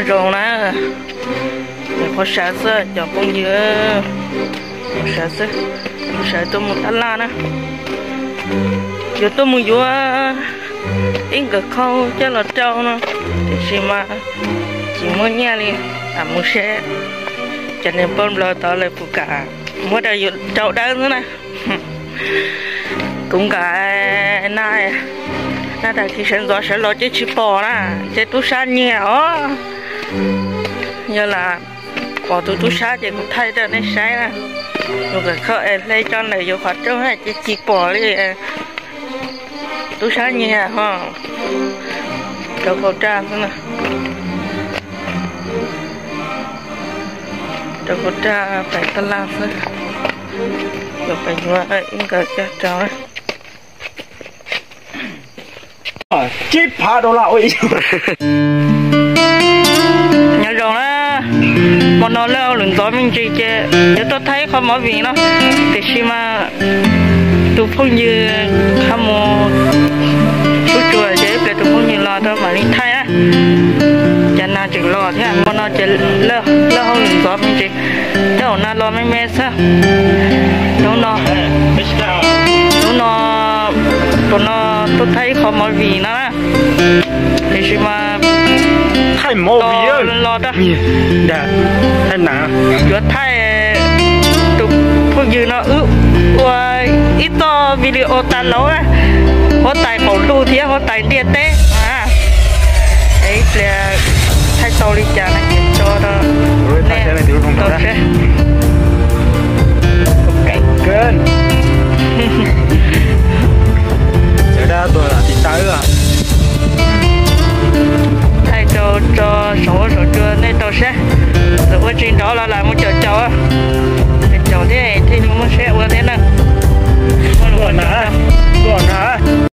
Zoo na, qhov sawv xwb cov phooj ywg, qhov sawv xwb, qhov sawv tuaj mus tab laj na. Yuav tuaj mus yuav ib nkawm khau coj los rau no, tiam sis mas tsis muaj nyiaj li, mus seb cov niag poj nplog tod lawv puas kam muab rau yus rau dawb xwb na. Kuv nkawd na, na dag kis sawv ntxov sawv los ces tsis pom na, ces tub sab nyiag os. Yog lam pom tus tub sab ces kuv thaij rau nej saib na. Tus nkawm khau es hle coj ntawm yus qhov rooj ces tsis pom li. Tub sab nyiag ho rau khau raj xwb na. Rau khau raj pem tab laj xwb. Yuav pem yuav ib nkawm coj rau. Tsib phav dollar ua ib. Nyob zoo na, hmo no lawv hauj lwm ntxov me ntsis ces yuav tuaj thaij ib qho movie no, tiam sis mas tus phooj ywg qha mus sub tsuas ces ib pliag tus phooj ywg los tau mam li thaij na. Cas nas tseem los thiab, hmo no ces lawv hauj lwm ntxov me ntsis, thiab hauv nas los me me xwb. Hnub no, hnub no, tus no tuaj thaij ib qho movie no na, tiam sis mas thaij movie los tag, thaij na, yuav thaij tus phooj ywg no wb ua ib txoj video tas laus na, huab tais qaum ntuj thiab huab tais ntiaj teb. Ib pliag thaij tau li cas no ces tso rau nej tau saib. Thaij rau tso saum huab saum cua nej tau saib. Lawv ua tsis nrov los lam mus caum caum, caum thiab.